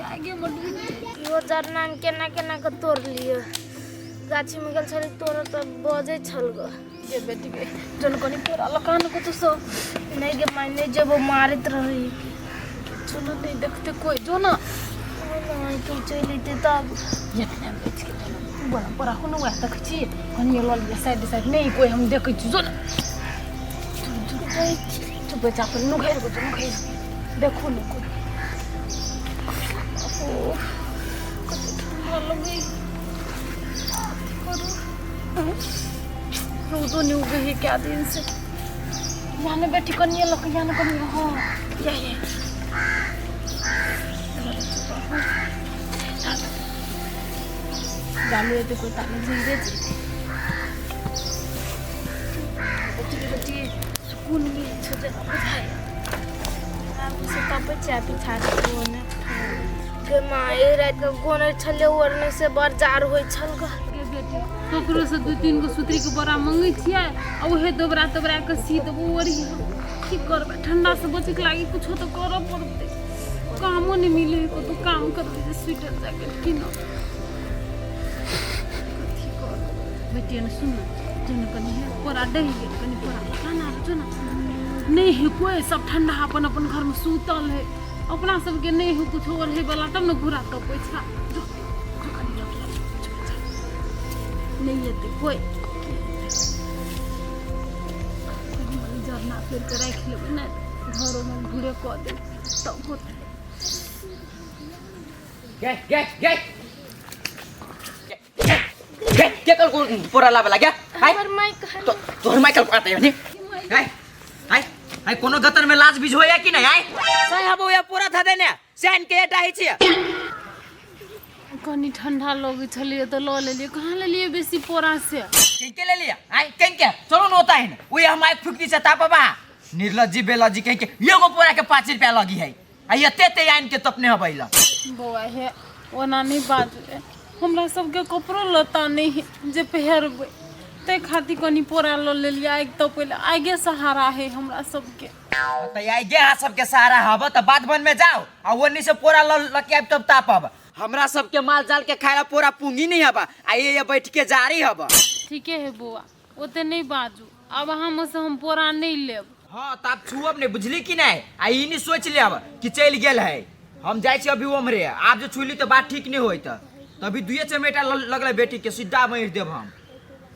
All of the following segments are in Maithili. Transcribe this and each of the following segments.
आगे मे डूबि जाइ। इहो जरना हम केना केना कऽ तोड़लियै, गाछीमे गेल छली तोड़ऽ तऽ बजै छल गऽ। गे बेटी गे, जन कनि तोरा लकान को तो सब। नहि गे माय, नहि जेबो, मारैत रहै। चलो, नहीं देखते कोई, जो ना। नहि, कोइ चलि अयतै तब। एतने बचि के बड़ा बड़ा कोनो वएह देखै छी, कनि लऽ लिअ साइड साइड, नहि कोइ, हम देखै छी, जो ना। चुप बच्चा पर नुघैर गो, नुघैर देखो ने कोइ। ओ कते ठंडा लगै, कथी करू, रौदो नहि उगै है क्या दिन से। यहाँ बेटी कनिए लऽ कऽ, यहाँ कनिए, हाँ या या जालू एते कोइ तालू झिरे जेतै। बेटी बेटी, सुकून मिलै छै जेना बुझाइए। आब से तपै छै आ पिछाड़ी ओने गे माँ, एहि रातिके गोनर छलै ओढ़ने से बड़ जाड़ होइ छल ग। गे बेटी, ककरो से दू तीन गो सुतरी के बोरा मंगै छियै आ उहे दोबरा तोबरा के सी देबो, ओढ़ी। की करबै, ठंडा से बचे के लागी कुछो तो करऽ पड़तै। कामो नहि मिले है कतौ, काम करबै जे स्वेटर जैकेट कीनब, कथी करब। बेटी ने सुन, जो कनि हे पोरा डहि गेल, कनि पोरा खाना जो ना। नहीं है कोई, सब ठंडा अपन अपन घर में सुतल है। अपना सबके नहीं है कुछ ओढ़े वाला, तब ने घूरा तपै छा। जो जो कनि लऽ के जो, जो। नहीं एतै कोई, कनि मनि जरना फेर के राखि लेबै ने, घरोमे घूरे कऽ देब तब होतै। गे गे गे गे के कल को पोरा लाबे लाग्या हाय? हमर माय कहल। तो तोहर माइकल को आते है हाय हाय हाय, कोनो गतर में लाज बीज होया कि नहीं हाय? साहब होया पोरा था देने सैन के डाही छिए। कनि ठंडा लगै छलियै तऽ लऽ लेलियै। कहाँ लेलियै बेसी पोरा से? के ले लिया आय कें के? चलो न होता है न ओए हम आइ फुक दी से ताप बा निर्लज्जी बेलज्जी कहीं के। एगो पोरा के 5 रुपया लगी है आ एते ते आइन के तपने हबैला। बौआ हे, ओना नहि बाजू, हमरा सबके कपड़ो लत्ता नहि है जे पहिरबै, ताहि खातिर कनि पोरा लऽ लेलियै आगि तपै लए। आगे सहारा है हमरा सबके। त आइ गे अहाँ सबके सहारा हब त बाध बन में जाओ आ ओन्नी से पोरा ल लके आबि तब तापब। हमरा सबके माल जाल के खाए ला पोरा पूंगी नहीं हबा आ ये बैठ के जारी हबा। ठीके है बौआ, ओते नहि बाजू, आब अहाँमे से हम पोरा नहि लेब। हाँ त आब छुअब नहीं, बुझली कि नहीं? आ ई नहीं सोच लेब कि चलि गेल है, हम जाइ छी अभी ओम्हरे। आब जे छुली तऽ बात ठीक नहीं होइत, तऽ अभी दुए चमेटा लगलै बेटी के, सीधा मारि देब हम।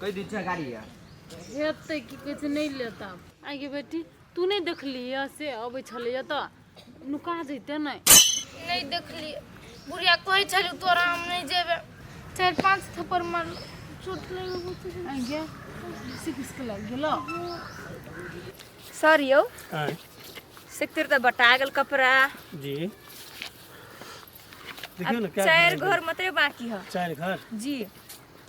कहि दिन छै गाड़ी है हेतै की कहै छै, नहि लेत आब। आइ गे बेटी, तू नहि देखलियै से अबै छलैया तऽ नुका जैते? नहि, नहि देखलियै। बुढ़िया कहै छली तोरा हम नहि जेबै, 4-5 थप्पड़ मारल, चोट लागि गेल। आइ गे, बेसी किसके लागि गेलो? सर यौ। आँय। सेक्टर तऽ बटा गेल कपड़ा। जी देखियौ ने क्या। चारि घर मात्रे बाकी है। चारि घर? जी।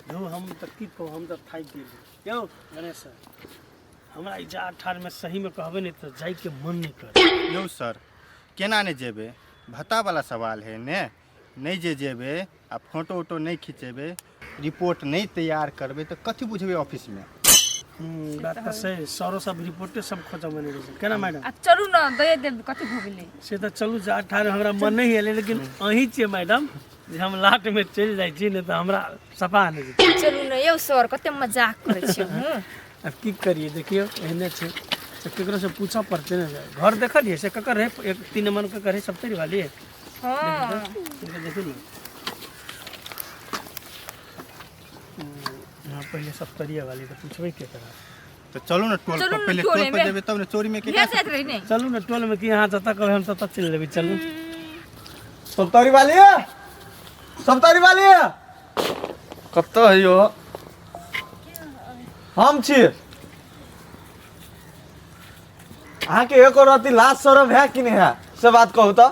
यौ हम तऽ की कहू, हम तऽ थाकि गेली यौ गणेश सर। हमरा ई जाड़ ठाढ़मे सहीमे कहबै नहि तऽ जाइके मन नहि करे। यौ सर, केना नहि जेबै? भत्तावला सवाल है ने। नहि जे जेबै आ फोटो उटो नहि खिंचेबै, रिपोर्ट नहि तैयार करबै तऽ कथी बुझबै ऑफिसमे? बात तऽ सही, सरो सब रिपोर्टे सब खोजऽ मने रहै छै। केना मैडम? आ चलू ने, दए देब, कथी भऽ गेलै? से तऽ चलू, जाड़ ठाढ़ हमरा मन नहि एलै, लेकिन अहीं छियै मैडम जे हम लाटमे चलि जाइ छी, नहि तऽ हमरा सफा नहि जेतै। चलू ने यौ सर, कते मजाक करै छियै अहूँ। आब की करियै, देखियौ एहने छै तऽ ककरोसँ पूछऽ पड़तै ने। घर देखलियै से ककर रहै? एक तीन नम्बर ककर रहै? सप्तरी वाली? हाँ। देखू ने। हाँ, पहिले सप्तरिया वाली तऽ पूछबै केकरा? तऽ चलू ने टोल चलू पर ने पहिले टोल टोले पर में। जेबै तब ने चोरी में के। भेज जाइत रही ने। चलू ने टोलमे की, अहाँ जतऽ कहबै हम ततऽ चलि लेबै, चलू। सप्तरी वाली, सप्तरी वाली कतऽ है यौ? हम छी। अहाँके एको रति लाज शरम है कि नहीं है, से बात कहू तऽ?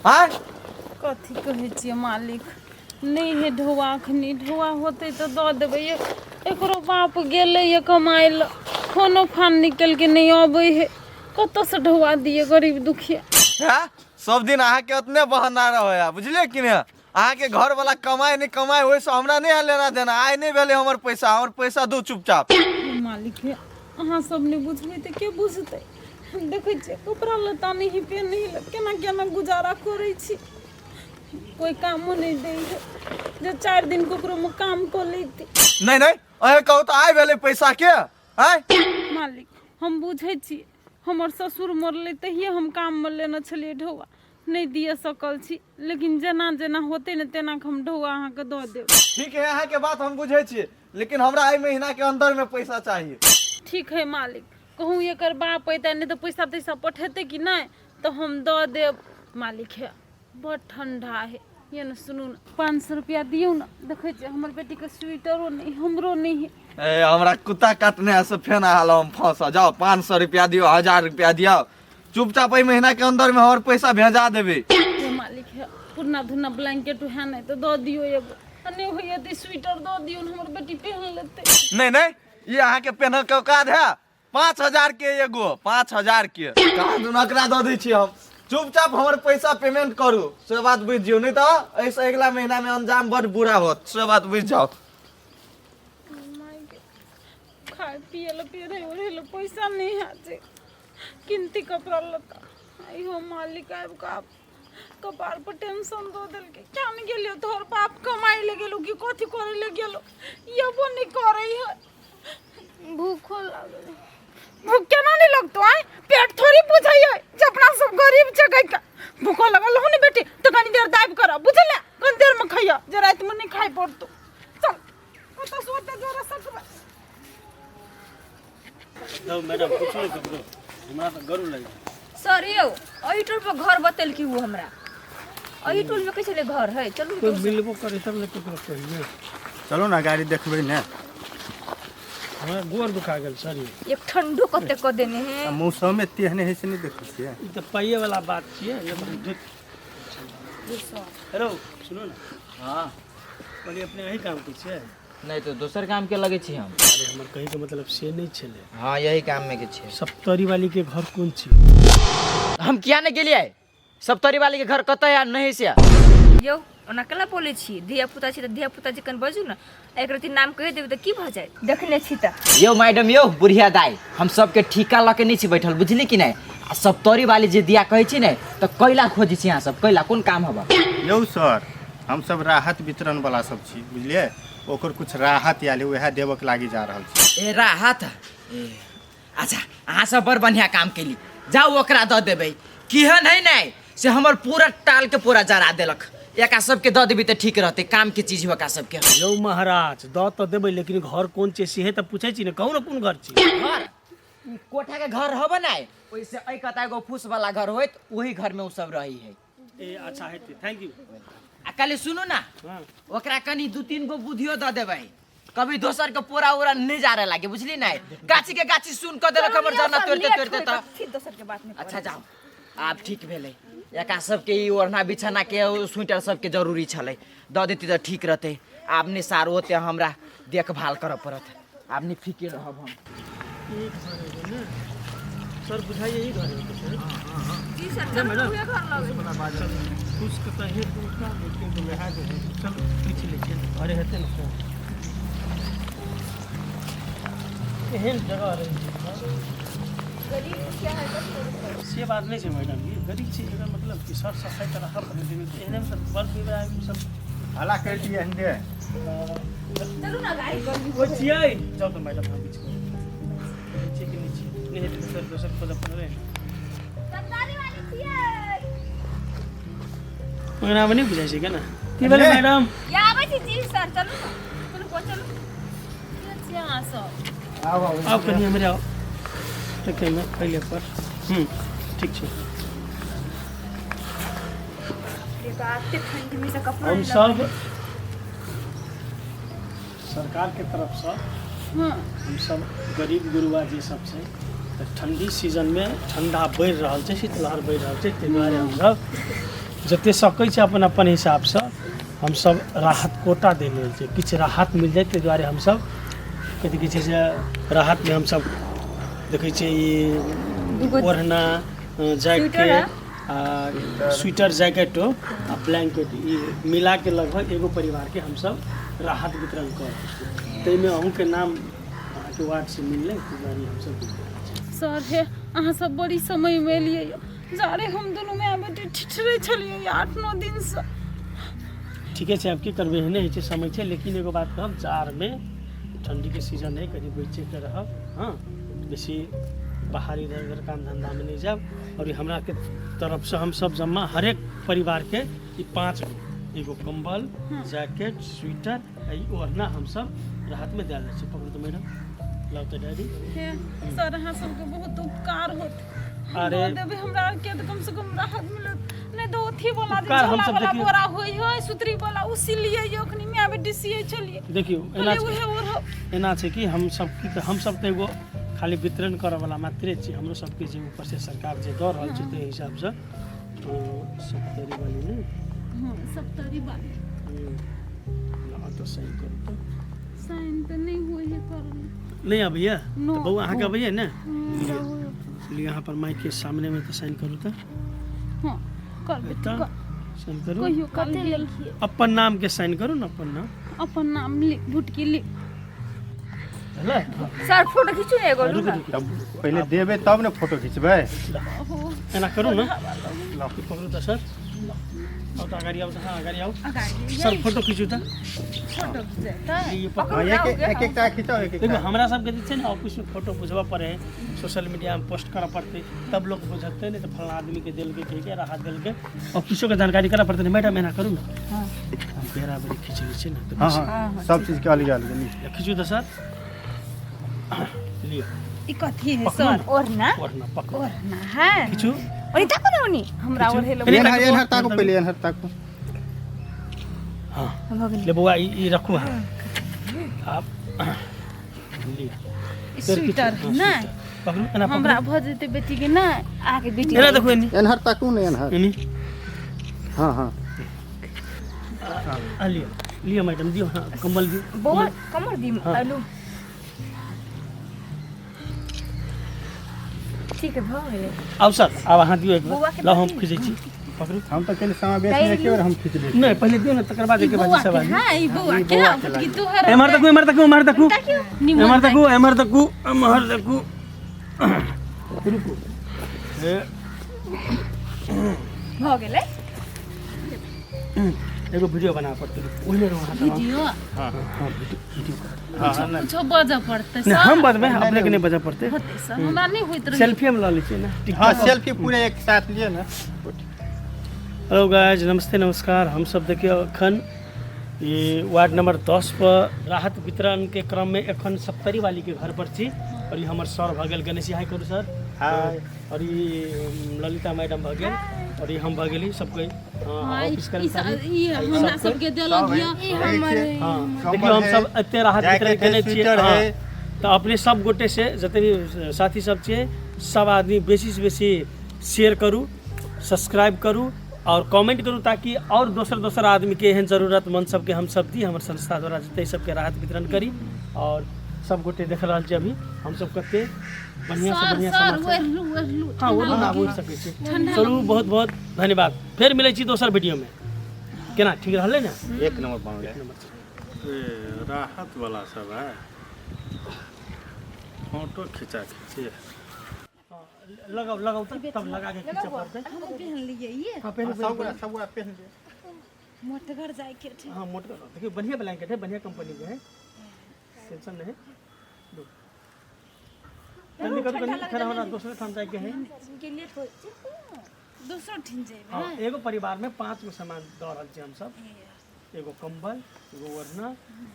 आँय? कथी कहै छियै मालिक, नहि हे ढौआ, अखनी ढौआ होतै तऽ दऽ देबै। एकरो बाप गेलै ये कमाइ लए, फोनो फान निकलि के नहि अबै है, कतऽसँ ढौआ दियै गरीब दुखिया? है सब दिन अहाँके ओतने बहाना रहै है, बुझलियै कि नहि? अहाँके घर वाला कमाए नहि कमाए ओहिसँ हमरा नहि है लेना देना। आइ नहि भेलै हमर पैसा, हमर पैसा दू चुपचाप। हे मालिक हे, अहाँ सब नहि बुझबै तऽ के बुझतै? देखै छियै कपड़ा लत्ता नहि पेन्है लए, केना केना गुजारा करै छी। कोई कामो नहीं दै है जे 4 दिन ककरो में काम कऽ लैती। नहि नहि, अहें कहू तऽ आइ भेलै पैसा के आँय? मालिक हम बुझै छी, हमर ससुर मरलै तहिये हम काममे लेने छलियै ढौआ, नहि दिअ सकल छी, लेकिन जेना जेना होतै ने तेना हम ढौआ अहाँके दऽ देब। ठीक है, अहाँके बात हम बुझै छी, लेकिन हमरा एहि महीना के अंदर में पैसा चाहिए। ठीक है मालिक, कहूँ एकर बाप अयतै नहि तऽ पैसा तैसा पठेतै कि नहि तऽ हम दऽ देब। मालिक है बड़ ठंडा है, ये ने सुनू ने 500 रुपया दियौ ने, देखै छियै हमर बेटीके स्वेटरो नहि हमरो नहि है। ए हमरा कुत्ता काटने से फेन आल हम फंस जाओ। 500 रुपया दियौ, 1000 रुपया दियौ, चुपचाप एहि महीना के अंदर में हमर पैसा भेजा देबै। हे मालिक है पुरना धुरना ब्लैंकेट है नहि तऽ दऽ दियौ एगो, आ नहि होइए तऽ स्वेटर दऽ दियौ ने, हमर बेटी पहन लेतै। नहीं नहीं, ये अहाँके पेन्हल के औकात है? 5000 के एगो, 5000 के कहाँ दुनू एकरा दऽ दै छी हम। चुपचाप हमर पैसा पेमेंट करू, से बात बुझि जियौ, नहीं तऽ एहिसँ अगिला महीना में अंजाम बड़ बुरा होत, से बात बुझि जाउ। खाए पिए ला पहिरे ओढ़े ला पैसा नहीं है जे किनती कपड़ा लत्ता। इहो मालिक आबि कऽ आब कपार पर टेंशन दऽ देलकै। क्या नहीं गेलियो तोहर बाप कमाइ ले गेलो कि कथी करे ले गेलो, एबो नहीं करे है। भूखो लागल। भूख केना नहीं लगतो आय, पेट थोड़ी बुझै है जे अपना सब गरीब छै कहि के। भूखो लगल हो ने बेटी तो कनी देर दाबि कर बुझले, कनी देर में खइया जे राति में नहीं खाइ पड़तो। चल कतऽ सोते जोरा सकबै। जाउ मैडम, पूछू ने ककरो, हमरा तऽ गर्व लागि गेल। सर यौ, एहि टोल पर घर बतेल कि ओ हमरा एहि टोल में कैसे घर है, चलू। कोइ मिलबो करे तब ने ककरो कहियै। चलू ने गाड़ी देखबै ने। हमरा गोर दुखा गेल सर यौ। एक ठंडो कते क देने है। आ मौसमे तेहने हइ से नहि देखै छियै। ई तऽ पाइए वाला बात छियै ने, तऽ हम देख। हेलो सुनू ने। हाँ कहलियै अपने एही काम के छियै? नहीं तो दोसर काम के लगे छी हम। अरे हमर कहे के मतलब से नहीं छलै। हाँ यही काम में के छियै। सप्तरी वाली के घर कोन छी? हम किया नहीं गेलियै सप्तरी वाली के घर कतऽ है नहीं से? यौ ओना केना बोलै छी, धिया पुता छी तऽ धिया पुता जखन बजू ने, एक रति नाम कहि देबै तऽ की भऽ जायत, देखने छी तऽ। यौ मैडम यौ बुढ़िया दाई, हम सबके ठीका लऽ के नहीं छी बैठल, बुझली कि नहीं? आ सप्तरी वाली जे दिया कहै छी ने तऽ कैला खोजै छी अहाँ सब, कैला कोन काम हबऽ? यौ सर, हमसब राहत वितरण वाला सब छी बुझलियै, ओकर कुछ राहत आयल है वएह देबक लागी जा रहल छी। ए राहत, ए अच्छा अहाँ सब बड़ बढ़िया काम केली, जाउ ओकरा दऽ देबै। केहन है नहीं से हमर पूरा टाल के पूरा जरा देलक, एकरा सबके दऽ देबै तऽ ठीक रहतै, काम के चीज ओकरा सबके। यौ महाराज दऽ तऽ देबै, लेकिन घर कोन छै सेहे तऽ पूछै छी ने, कहू ने कोन घर छी? घर ई कोठा के घर हबे नहीं, ओइसे एहि कता एगो फूस वाला घर होइत, ओही घर में उ सब रही है। ए अच्छा हेतै, thank you. आ खाली सुनू ना, हाँ। ओकरा कनी 2-3 गो बुद्धियो दऽ देबै, कभी दोसर के पोरा उरा नहीं जा रहा लागे, बुझली नहीं? गाछी के गाछी सुन कऽ देलक हमर जाना तोड़ते तोड़ते तऽ। दोसर के बात में। अच्छा जाओ, आब ठीक भेलै। एकरा सबके ई ओढ़ना बिछाना के स्वेटर सबके जरूरी छलै, दऽ देती तऽ ठीक रहतै। आब नहि सार ओते हमरा देखभाल करऽ पड़त, आब नहि फिकिर रहब हम। ई घर एगो ने सर बुझाइए, ई घर हेतै सर। जी सर, चलू उहे घर लगै। कुछ के तऽ हे दूटा, लेकिन तो वएह जे है, चलू पूछि लै छियै, घरे हेतै ने सर। एहन जगह रहै छै सर। से बात नहि छै मैडम जी, गरीब छी एकर मतलब कि सर सफाइ तऽ राखऽ पड़ै छै, एहने मे तऽ बड़ आदमी सब हल्ला करि दियै हन। चलू ना गाड़ी गर्मी। कोइ छियै? जाउ तऽ मैडम, हम बीच छियै कि नहि छियै, नहि हेतै तऽ फेर दोसर खोजऽ पड़बै। सप्तरी वाली छियै? ओकरामे नहि बुझाइ छै केना की भेलै मैडम? या आबै छी जी सर, चलू ने, चलू को चलू। के छियै अहाँ सब? आउ कनि हमरे आउ, देखैमे पहिले पर। हूँ ठीक छै। एते ठंडी में से कपड़ा हम सब सरकार के तरफसँ हाँ हम सब गरीब गुरुआ जे सब छै, तऽ ठंडी सीजनमे ठंडा बढ़ि रहल छै, शीतलहर बढ़ि रहल छै, ताहि दुआरे हमसब जते सकै छै अपन अपन हिसाबसँ हमसब राहत कोटा देने छै, किछु राहत मिल जाए ताहि दुआरे हमसब कथी कहै छै से राहतमे हमसब देखै छियै ई ओढ़ना, जैकेट आ स्वेटर जैकेटो आ ब्लैंकेट ई मिलाके लगभग एगो परिवारके हमसब राहत वितरण कऽ रहल छी, ताहिमे अहूँके नाम अहाँके वार्डसँ मिललै, ताहि दुआरे हमसब सर हे अहाँ सब बड़ी समय में एलियै। जारे हम दुनू माय बेटी ठिठरै छलियै 8-9 दिनसँ, ठीके छै, आब की करबै, एहने होइ छै समय छै। लेकिन एगो बात कहब, जाड़मे ठण्डीके सीजन है, कनि बचिके रहब। हँ, बेसी बाहर इधर उधर काम धन्धामे नहि जायब। आओर ई हमराके तरफसँ हमसब जम्मा हरेक परिवारके ई 5 गो, एगो कम्बल, जैकेट, स्वेटर आ ई ओढ़ना हमसब राहतमे दए जाइ छी। पकड़ू तऽ मैडम, लाउ तऽ डायरी। हे सर, अहाँ सबके बहुत उपकार होत। अरे दऽ देबै हमरा आरके तऽ कम से कम राहत मिलत, नहि तऽ अथी वाला जे उपकार झोला हमसब वाला देखियौ। बोरा होइ है, सुतरी वाला, ओ सिलियै अखनी माय बेटी सियै छलियै। देखियौ, एना कहलियै उहे ओढ़ब। एना छै कि हमसब की हमसब तऽ एगो खाली वितरण करऽवला मात्रे छी। हमरो सबके जे ऊपरसँ सरकार जे दऽ रहल छै ताहि हिसाबसँ सप्तरी वाली ने। हँ, सप्तरी वाली। हँ, तऽ सही करू तऽ। साइन तऽ नहि होइ है करल। नहि अबैया? नो। तऽ बौआ, अहाँके अबैया ने? लिअ, यहाँ पर माइक के सामने में तऽ साइन करू तऽ। हँ, करबै। तऽ साइन करू। कहियो काल कते गेल। लिखिए? अपन नाम के साइन करू ने, अपन नाम। अपन नाम लिख, भुटकी लिख। भेलै? सर, फोटो खींचू ने एगो। रुकू, रुकू। तब पहिले देबै तब ने फोटो खिचबै। ओहो। एना करू ने। लाउ। ई पकड़ू तऽ सर, आउ तऽ अगाडि आउ तऽ। हँ, अगाडि आउ। अगाडि। सर, फोटो खींचू तऽ। फोटो खिचेतै। ई पकड़ू। हाँ, एक एक एकटा खिचाउ, एक देखो, एकटा। हमरा सबके जे छै ने ऑफिसमे फोटो बुझबऽ पड़े है, सोशल मीडियामे पोस्ट करऽ पड़तै, तब लोक बुझतै, नहि तऽ फलाना आदमीके देलकै कहिके, राहत देलकै, ऑफिसोके जानकारी करऽ पड़तै ने। मैडम, एना करू ने, हम बेरा बेरी खींच लै छियै ने तऽ। हाँ हाँ, सब चीजके अलगे अलगे लिख। खींचू तऽ सर, लिअ। ई कथी है पकड़ू सर? ने। ओढ़ना। ओढ़ना पकड़ू। ओढ़ना है। खींचू। ओनी ताकू ने, ओनी हमरा खींचू। ओढ़े एने एनहर ताकू, एनहर ताकू, पहिले एनहर ताकू। हाँ। भऽ गेलै। ले बौआ, ई ई रखू अहाँ, आप लिअ। ई फेर खींचू। स्वेटर। हाँ, नहि। स्वेटर। पकड़ू, एना हमरा पकड़ू। भऽ जेतै बेटीके नहि? अहाँके बेटी। एना देखू, एनी। एनहर ताकू ने, एनहर। एनी। हाँ हाँ। आ लिअ, लिअ मैडम, दियौ। हाँ, कम्बल दियौ। बौआ, कमर दी। हाँ। आलू ठीक है, भऽ गेलै। आउ सर, आब अहाँ दियौ एक बौआ बेर। के लाउ, हम दऽ खींचै छी, पकड़ू। हम तऽ कनि समावेश में एके बेर हम खींच लै नहि, पहिले दियौ ने, तकर बाद ई एके बौआ बाजी सब के आदमी। है, ई बौआ ई के बौआ के भुटकी लागी। तोहर। एम्हर देखू, एम्हर देखू, एम्हर देखू, निमन। एम्हर देखू, एम्हर देखू, एम्हर देखू, रुकू। ए, भऽ गेलै। एगो वीडियो बना पड़तै, रुकू। ओहिने रहू अहाँ सब। वीडियो? हाँ, वीडियो, वीडियो करू। हाँ हाँ, नहि। कुछो बजऽ पड़तै नहि सर? हम बजबै, अपने के नहि बजऽ पड़तै। होतै सर, हमरा नहि होइत रहै। सेल्फी हम लऽ लै छियै ने। हाँ, सेल्फी पूरे एक साथ लिए ना। हेलो गाइज, नमस्ते, नमस्कार। हम सब देखियौ एखन ई वार्ड नंबर 10 पर राहत वितरण के क्रम में एखन सप्तरी वाली के घर पर छी और ई हमर सर भऽ गेल गणेश, हाय करू सर। हाय। और ई ललिता मैडम भऽ गेल और ई हम भऽ गेली, सब कोई। हाँ, हाँ, ऑफिस ई कर्मचारी। ई हमरा सब कोई। सबके देलक यऽ। ई हमर है। हाँ, कम्बल देखियौ, हम है, सब एते राहत वितरण जैकेट है, केने छियै। स्वेटर हाँ, है। तऽ अपने सब गोटे से जते भी साथी सब छियै, सब आदमी बेसी से बेसी शेयर करू, सब्सक्राइब करू और कमेंट करू, ताकि और दोसर दोसर आदमी के एहन जरूरतमंद सबके हम सब दी, हमर संस्था द्वारा जते सबके राहत वितरण करी। और सब गोटे देख रहल छी अभी हम सब कते बढ़िया से सर बढ़िया सर, समाचार। ओढ़लू, ओढ़लू। हाँ, वो ठंडा ना लगी। बोल सकै छी। ठंडा। चलू, बहुत बहुत धन्यवाद। फेर मिलै छी दोसर वीडियो में। केना, ठीक रहलै ने? एक नंबर बनलै। ए, राहत वाला सब है, फोटो खिंचा खींची है। लगाउ, लगाउ तऽ तब लगा के खींचऽ पड़तै। हमहूँ पहन लियै ये। हाँ, पहनू। सब गोरा, सब गोरा पहन लिअ। मोटगर जाइके छै। हाँ, मोटगर। देखियौ, बढ़िया ब्लैंकेट है, बढ़िया कंपनी के है, टेंशन नहीं। लो। जल्दी करू कनी, फेर हमरा दोसरे ठाम जाइके है। दोसरो ठिन जेबै? हाँ, एगो परिवार में 5 गो सामान दऽ रहल छी हमसब, एगो कम्बल, एगो ओढ़ना,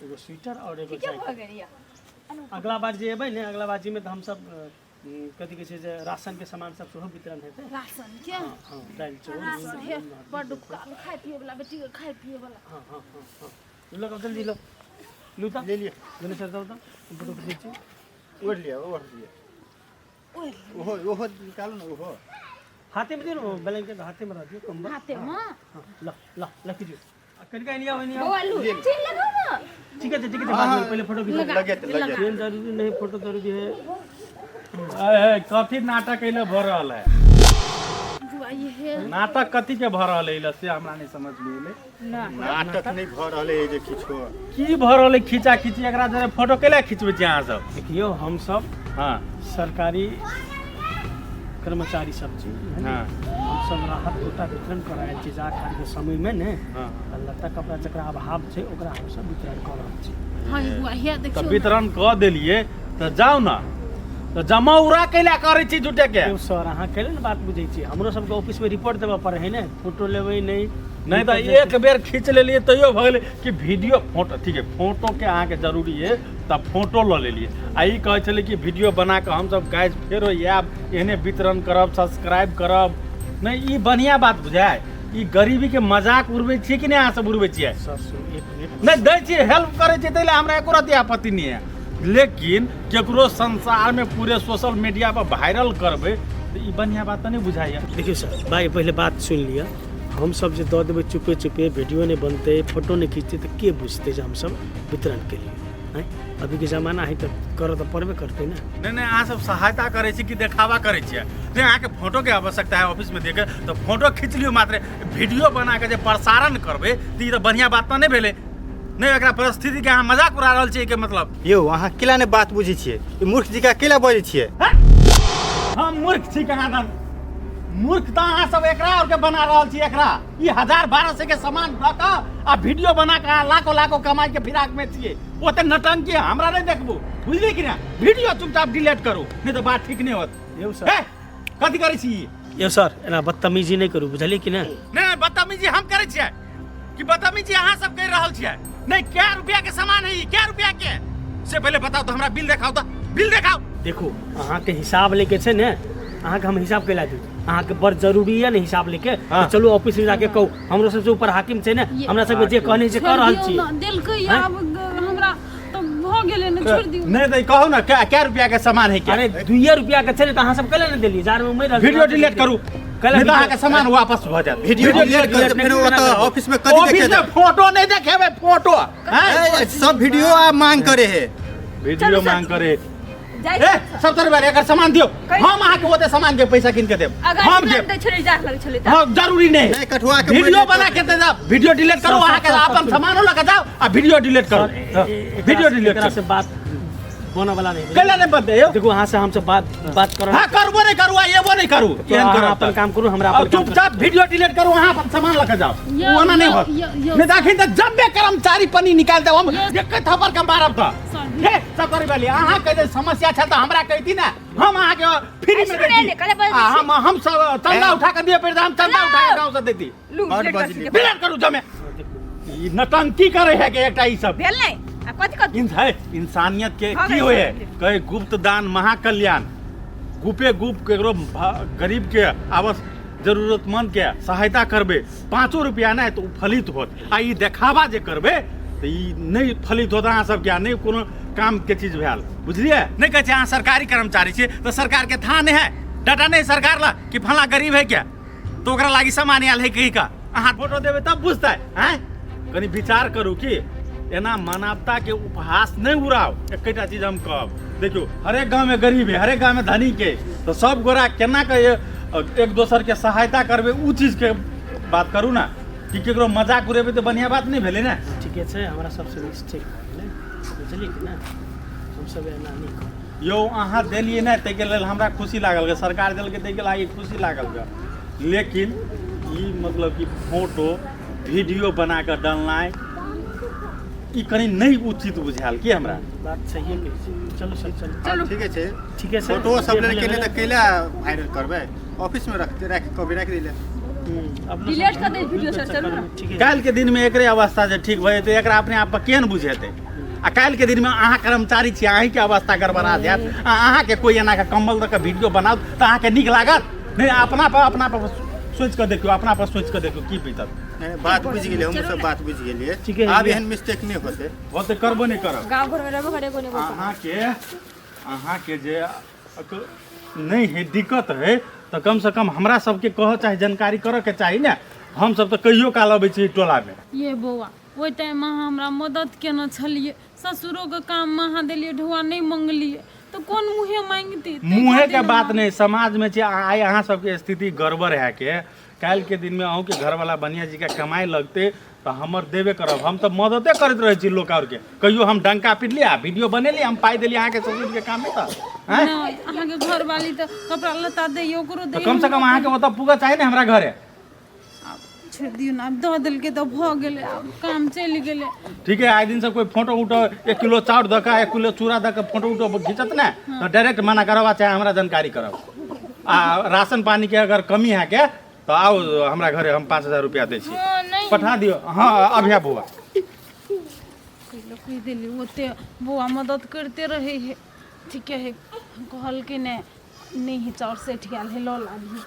एगो स्वेटर और एगो भऽ जैकेट। गेल यऽ। अगला बार जे एबै ने, अगला बार जी में तऽ हमसब कथी कहै छै जे राशन के सामान सब सेहो वितरण हेतै। राशन के? हाँ हाँ, दालि चाउर राशन नून, हे। नून, हल्दी। बड्ड काल खाय पिए वाला, बेटी के खाय पिए वाला। हाँ हाँ हाँ हाँ, लगाउ, जल्दी लो, लू तऽ। ले लिअ। गणेश सर, जाउ तऽ, हम फोटो खींचै छी। ओढ़ लिअ, ओढ़ लिअ। ओहो, ओहो निकालू ने, ओहो। हाथे में दियौ ने, ब्लैंकेट हाथे में रह दियौ, कम्बल। हाथे में। हाँ, ल ल ल, खींचू। आ, कनिका एनी आउ, एनी आउ। बौआ, लू चेन लगाउ ने। ठीक है, ठीक है, बाद में, पहले फोटो खींचो। लगे तऽ लगे। चेन जरूरी नहीं, फोटो जरूरी है। अए, कथी नाटक अइले भऽ रहल है? बुआ, ये हे। नाटक कथी के भऽ रहल है से हमरा नहीं समझ में एलै। नाटक नहि भऽ रहल है जे किछो। की भऽ रहल है खींचा खींची? एकरा जरे फोटो कैला खिंचबै छी अहाँ सब? देखियौ, हम सब हाँ सरकारी कर्मचारी सब छी। हाँ। हम हमसब राहत कोटा वितरण कऽ रहल छी जाड़ के समयमे ने। हँ। तऽ लत्ता कपड़ा जकरा अभाव छै, ओकरा हमसब वितरण कऽ रहल छी। हाँ ये बुआ, हिया तऽ देखियौ ने। वितरण कऽ देलियै तऽ जाउ ने, तऽ जमौरा कैला करै छी झूठे के? यौ सर, अहाँ कैले ने बात बुझै छी? हमरो सबके ऑफिसमे रिपोर्ट देबऽ पड़ै है ने, फोटो लेबै नहि। नहि तऽ एक बेर खींच लेलियै तैयो भऽ गेलै कि वीडियो फोटो। ठीक है, फोटोके अहाँके जरूरी है तऽ फोटो लऽ लेलियै, आ ई कहै छलै कि वीडियो बना कऽ हमसभ गाइज फेरो आयब, एहने वितरण करब, सब्सक्राइब करब। नहि, ई बढ़िआँ बात बुझाय? ई गरीबीके मजाक उड़बै छियै कि नहि अहाँ सब उड़बै छियै? सर, सुन, एक मिनट। नहि दै छियै, हेल्प करै छियै, ताहि लए हमरा एको रत्ती आपत्ति नहि है, लेकिन केकरो संसारमे पूरे सोशल मीडिया पर वायरल करबै तऽ ई बढ़िआँ बात तऽ नहि बुझाइए। देखियौ सर, भाइ, पहिले बात सुनि लिअ। हमसब जे दऽ देबै चुपे चुपे, वीडियो नहि बनतै, फोटो नहि खिचतै, तऽ के बुझतै जे हमसब वितरण केलियै? आँय, अभीके जमाना है तऽ करऽ तऽ पड़बे करतै ने। नहि नहि, अहाँ सब सहायता करै छी कि देखावा करै छियै? नहि, अहाँके फोटोके आवश्यकता है ऑफिसमे देखे तऽ फोटो खींच लियौ, मात्र वीडियो बना कऽ जे प्रसारण करबै तऽ ई तऽ बढ़िआँ बात तऽ नहि भेलै। नहि, एकरा परिस्थितिके अहाँ मजाक उड़ा रहल छियै, एहिके मतलब। यौ, अहाँ केला नहि बात बुझै छियै? ई मूर्ख जी केला बजै छियै? हम मूर्ख छी कहाँ दन? मूर्ख तऽ अहाँ सब एकरा आरके बना रहल छी। एकरा ई 1000-1200 के सामान दऽ कऽ आ वीडियो बना कऽ अहाँ लाखो लाखो कमाइ के फिराक में छियै। ओते नटंकी हमरा नहि देखबू, बुझलियै कि नहि? वीडियो चुपचाप डिलीट करू, नहि तऽ बात ठीक नहि होत। यौ सर। हे, कथी करै छी? यौ सर, एना बदतमीजी नहि करू, बुझलियै कि नहि? नहि नहि, बदतमीजी हम करै छियै कि बदतमीजी अहाँ सब करि रहल छियै? नहि, कै रुपया के सामान है ई? कै रुपया के से पहिले बताउ तऽ, हमरा बिल देखाउ तऽ, बिल देखाउ। देखू, अहाँके हिसाब लेके छै ने, अहाँके हम हिसाब कैला दू? अहाँके बड़ जरूरी यऽ ने हिसाब लेके? हाँ। तऽ चलू ऑफिस में जाके कहू, हमरो सबसे ऊपर हाकिम छै ने। ये- हमरा सबके जे कहने छै कऽ रहल छोड़ि छी। दियौ ने, देलकै। हैं? आब हमरा तऽ भऽ गेलै ने, छोड़ि दियौ। नहि तऽ कहू ने, कै कै रुपया के सामान है क्या? अरे, दुइये रुपया के छै ने, तऽ अहाँ सब कैला ने देलियै? जाड़ में मरि रहल छी। वीडियो डिलीट करू, कैला नहीं तऽ अहाँके सामान वापस भऽ जायत। वीडियो डिलीट कर, फेर ओतऽ ऑफिस में कथी ऑफिस देखे? में फोटो नहीं देखेबै, फोटो हैं? ए, सब वीडियो आ मांग करे है। वीडियो चलू सर। मांग करे। जाइ। ए, सब तोरे बारे एकर सामान दियौ, हम अहाँके ओते सामान के पैसा कीन के देब। अगर हम देब। दै छलै, जा लगै छलै तऽ। हाँ, जरूरी नहीं। नहीं, कठुआ के वीडियो मोबाइल बना के दे जाओ, वीडियो डिलीट करो। सर, अहाँके सर, अपन सर, सामानो लऽ के जाओ आ वीडियो डिलीट करो। सर, हाँ, वीडियो डिलीट एकरा से करो। बात बने वाला नहीं। कैला नहीं बनते यौ? देखू, अहाँ से हमसे बात बात करो। हाँ, करबो नहीं करू आ एबो नहीं करू। तो एहन अहाँ करब अपन तऽ। काम करू, हमरा अब अपन काम। चुपचाप वीडियो डिलीट करू, अहाँ अपन सामान लऽ के जाओ। यौ, ओना नहीं यौ, होत। यौ, यौ। नहीं तऽ अखन तऽ जबे कर्मचारी पनी निकालि देब हम, यौ। एक थप्पड़ के मारब तऽ। सर, हे सतरी वाली, अहाँ के जे समस्या छल तऽ हमरा कहती ने, हम अहाँ के फ्री में सुनै देती। नहि, कहले बजै आ छी। हम सब चंदा उठा के दिए पड़ि, हम चंदा उठा के गाँव से देती। लू, बड डिलीट कर बजली। सकै। डिलीट करू जमे, ई नटंकी करे है के एकटा ई सब। भेल नहि आ कथी कथी है इंसानियत के भऽ की गेल होय है? सब। कहे गुप्त दान महाकल्याण, गुपे गुप केकरो गरीब के आवश्यक जरूरतमंद के सहायता करबे 5 रुपया नहि तऽ ओ फलित होत, आ ई देखावा जे करबे तऽ ई नहि फलित होत अहाँ सबके, आ नहि कोनो काम के चीज भेल, बुझलियै? नहि कहै छै अहाँ सरकारी कर्मचारी छियै तऽ सरकार के था नहि है, डाटा नहि सरकार ला कि फलाँ गरीब है क्या, तऽ ओकरा लागी सामान आयल है कही का, अहाँ फोटो देबै तब बुझतै। आँय, कनि विचार करू कि एना मानवता के उपहास नहि उड़ाउ। एकेटा चीज हम कहब, देखियौ, हरेक गाँवमे गरीब है, हरेक गाँवमे धनिक है, तऽ सब गोरा केना के एक दोसर के सहायता करबै, उ चीजके बात करू ने, कि केकरो मजाक उड़ेबै तऽ बढ़िआँ बात नहि भेलै ने। ठीके छै, हमरा सबसे मिस्टेक भऽ गेलै, बुझलियै कि नहि? हमसब एना नहि करब। यौ, अहाँ देलियै नहि ताहिके लेल हमरा खुशी लागल गे, सरकार देलकै ताहिके लागि खुशी लागल गे, लेकिन ई मतलब कि फोटो वीडियो बना कऽ डालनाइ ई कनि नहि उचित बुझायल की हमरा। बात सहिए कहै छी। चलू सर, चलू। चलू। ठीके छै। ठीके छै। फोटो सब जे लेके भेलै नहि तऽ कैला वायरल करबै? ऑफिस में रखते राख कभी राख दिले। अपनो डिलीट सब कऽ दै वीडियो सर, चलू ने। ठीके। काल्हिके दिनमे एकरे अवस्था जे ठीक भऽ जेतै, एकरा अपने आप पर केहन बुझेतै? आ काल्हिके दिनमे अहाँ कर्मचारी छी, अहीँके अवस्था गड़बड़ा जायत आ अहाँके कोइ एना कऽ कम्बल दऽ कऽ वीडियो बनाओत तऽ अहाँके नीक लागत? नहि, अपना पर सोचि कऽ देखियौ, अपना पर सोचि कऽ देखियौ की बीतत। नहीं, बात बुझि गेलियै, हमहूँ सब बात बुझि गेलियै। ठीके है। आब एहन मिस्टेक नहि होतै। होतै, करबो नहि करब। गाँव घरमे रहबो करे कोनो अहाँके जे नहि है, दिक्कत है तऽ कमसँ कम हमरा सबके कहऽ चाही, जानकारी करऽके चाही ने। हमसब तऽ कहियो काल अबै छी टोलामे। ये बौआ, ओहि टाइममे अहाँ हमरा मदद केने छलियै, ससुरोके काममे अहाँ देलियै, ढौआ नहि मंगलियै तऽ कोन मुँहे मांगती? मुँहेके बात नहि, समाजमे छै। आइ अहाँ सबके स्थिति गड़बड़ है के काल्हिके दिनमे अहूँके घरवाला बनिया जीके कमाइ लगतै तऽ हमर देबे करब। हम तऽ मददे करैत रहै छी लोक आरके। कहियो हम डंका पिटली आ वीडियो बनेली, हम पाइ देली अहाँके ससुरके काममे तऽ आँय? नहि, अहाँके घरवाली तऽ कपड़ा लत्ता दैये, ओकरो तऽ दैये। कमसँ कम अहाँके ओतऽ पुगऽ चाही ने हमरा घरे। आब छोड़ि दियौ ने, आब दऽ देलकै तऽ भऽ गेलै, आब काम चलि गेलै। ठीक है, आइ दिनसँ कोइ फोटो उटो 1 किलो चाउर दऽ कऽ 1 किलो चूड़ा दऽ कऽ फोटो उटो घिचत ने तऽ डायरेक्ट मना करब आ चाहे हमरा जानकारी करब। आ राशन पानीके अगर कमी है के तऽ आउ हमरा घरे, हम 5000 रुपया दै छी। हँ, नहि पठा दियौ। हँ, अभिया बौआ। कहि देली ओते बौआ मदद करिते रहै है। ठीके है, कहलकै नहि नहि है, चाउर सठि गेल है, लऽ लाबी।